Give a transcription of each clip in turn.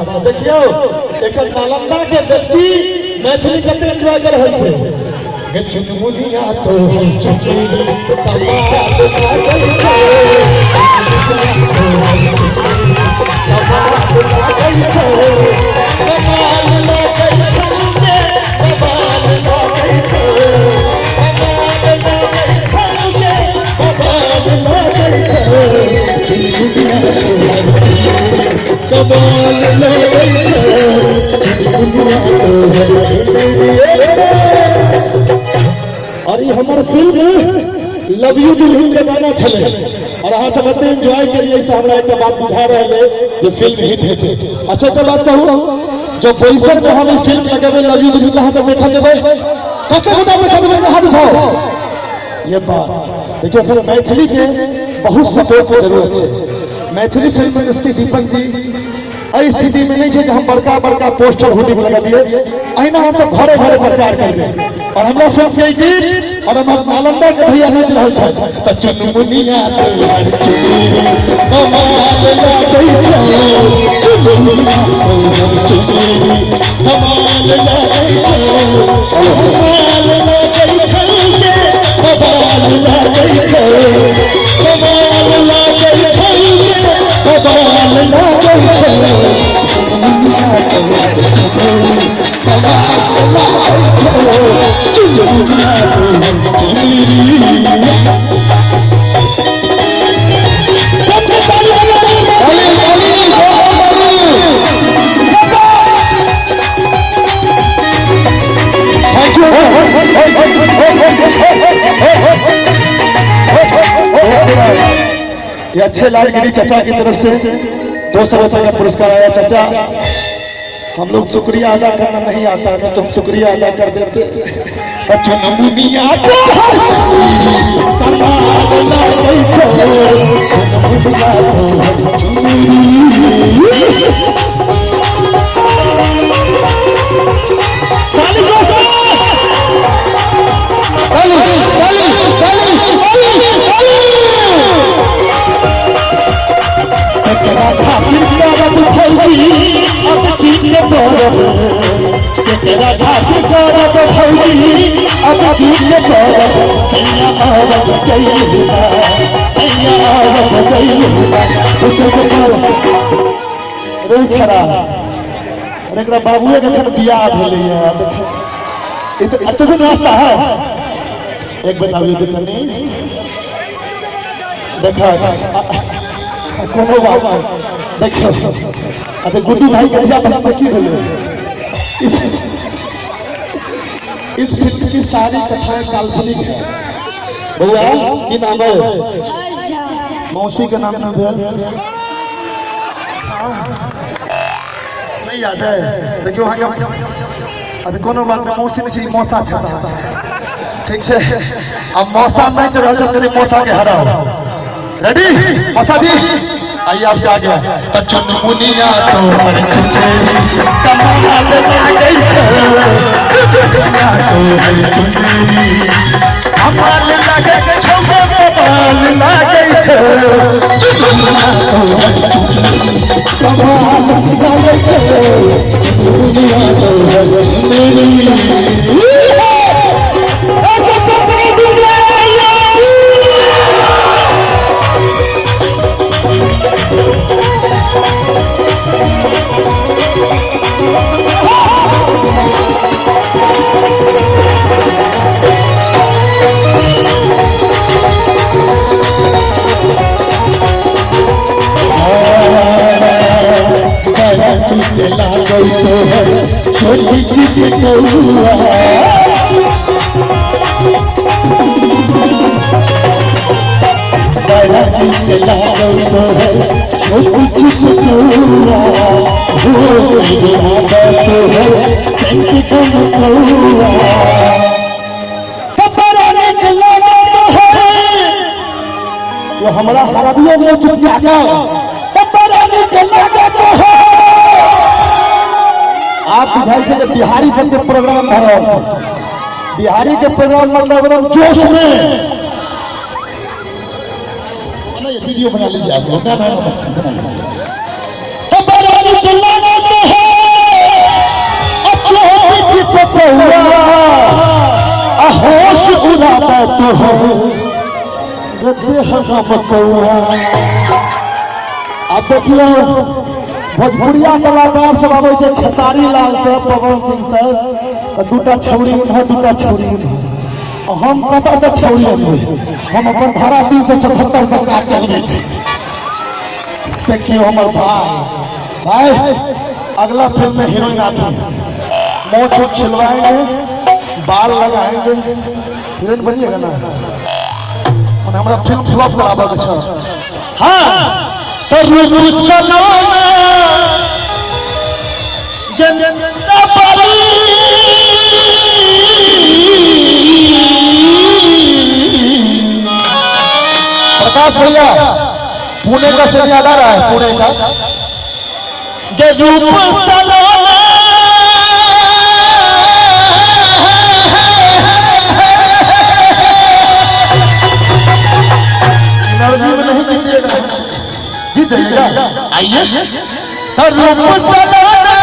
देखियौ, एकर नालंदा के व्यक्ति मैथिली कते एंजॉय कर रहल छै। गे चुनमुनिया तो चुचुरी कमाल लागै छै, कमाल लागै छै, कमाल लागै छै गे, कमाल लागै छै, कमाल लागै छै गे, कमाल लागै छै। चुनमुनिया तो कमाल लागै छै, चुनमुनिया तोहर चुनरी। और ई हमर फिल्म लव you दुल्हन के गाना छलै और अहाँ सब एते एंजॉय करिए से हमरा एकटा बात बुझा रहल है जे फिल्म हिट हेतै। अच्छा, एकटा बात कहू, जो बोईसर में हम ई फिल्म लगेबै लव you दुल्हन, अहाँ सब देखऽ जेबै? कते गोटा देखऽ जेबै? हाथ उठाओ। ये बात देखियो, फिर मैथिली के बहुत सपोर्ट के जरूरत छै। मैथिली फिल्म इंडस्ट्री, दीपक जी, एहि स्थिति में नहीं छै कि हम बड़का बड़का पोस्टर होर्डिंग लगबिए। अहिना हम सब घरे घरे प्रचार करबै और हमरा फिल्म के गीत और हमर नालंदा के भैया नाचि रहल छथि त चुनमुनिया तोहर चुनरी कमाल लागै छै, चुनमुनिया तोहर चुनरी कमाल लागै छै, कमाल लागै छै गे, कमाल लागै छै, कमाल लागै छै गे, कमाल लागै छै। चुनमुनिया तोहर चुनरी कमाल लागै छै, चुनमुनिया तोहर चुनरी। ताली, ताली, जोरदार ताली। Thank you. ये अच्छे लाल गिरी चाचा की तरफ से 200 रुपए का पुरस्कार आया। चाचा, हम लोग शुक्रिया अदा करना नहीं आता हमें, तो हम शुक्रिया अदा कर देते। चुनमुनिया तोहर कमाल लागै छै, चुनमुनिया तोहर चुनरी। ताली जोर से। ताली, ताली, ताली, ताली, ताली। केकरा खातिर करब भौजी अब की के परब, केकरा खातिर करब भौजी अब की के परब, सैया आवत जइबा, सैया आवत जइबा। रे छड़ा अरे, एकरा बाबुए के एखन बियाह भेलैया। देख, ई तऽ एते दिन रास्ता है। एक बताबियो तऽ कनी देखा, कोनो बात नहीं। देखियो, अच्छा, गुड्डू भाई के धिया पुता की भेलै? इस फिल्म की सारी कथाएं काल्पनिक है। बउआ, की नाम है? मौसी के नाम नहीं भेल, नहीं याद है। देखियो, अहाँके अच्छा, कोनो बात नहीं, मौसी नहीं छै, ई मौसा छै। ठीक छै, अब मौसा नाचि रहल छै, तेरे मौसा के हराओ। रेडी? मौसा जी, आइए आपके आगे। त चुनमुनिया तोहर चुचुरी कमाल लागै छै, चुनमुनिया तोहर चुनरी कमाल लागै छौ, कमाल लागै छै, चुनमुनिया तोहर चुनरी कमाल लागै छै, चुनमुनिया तोहर चुनरी। लागै तोहर छोटी चिटकौआ, बड़ा नीक लागै तोहर छोटी चिटकौआ, हो तोहर सेंट कमकौआ, बड़ा नीक लागै तोहर। यो हमरा हरबियो में चुचिया के बड़ा नीक लागै तोहर। आप बुझाइ छै जे बिहारी सबके प्रोग्राम भऽ रहल छै। बिहारी के प्रोग्राम मतलब एकदम जोश में। बनाइए, वीडियो बना लीजिए आप लोग। ना ना ना, बस बना लीजिए। तो बड़ा नीक लागै। तोहर गद्य गमकौआ। आब देखियौ भोजपुरिया कलाकार सब आबै छै, खेसारी लाल सब, पवन सिंह सब, तऽ दूटा छौरी उम्हर, दूटा छौरी उम्हर। हम कतऽसँ छौरी अनबै? हम अपन धारा 377 पर काज चलबै छी। देखियौ हमर भाई, भाई अगला फिल्म में हीरोइन आती है, मोछ उछ छिलवाएंगे, बाल लगाएंगे, हीरोइन बनिएगा ना? मने हमरा फिल्म फ्लॉप कराबऽ के छौ। हाँ, तो रूप सलोना गेंदा बाली, प्रकाश भैया पुणे का से याद आ रहा है, पुणे का गे रूप सलोना एनर्जी में नहीं जीतिएगा, जीत जाइएगा। आइए तो रूप सलोना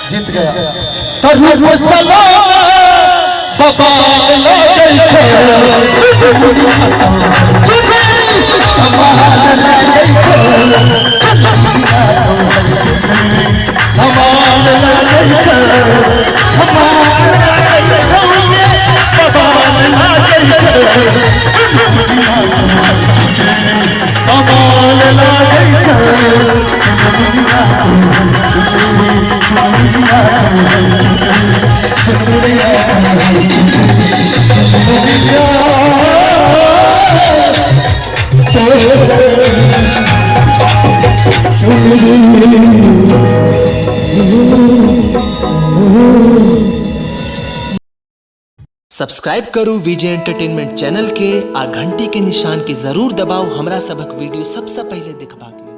जीत गया। तो रूप सलोना बबाल लगै छै, कमाल लगै छै, कमाल लगै छै, कमाल लगै छै, बबाल लगै छै, कमाल लगै छै। सब्सक्राइब करू विजय एंटरटेनमेंट चैनल के आ घंटी के निशान के जरूर दबाउ हमरा सभक वीडियो सबसँ पहिले देखबाक लेल।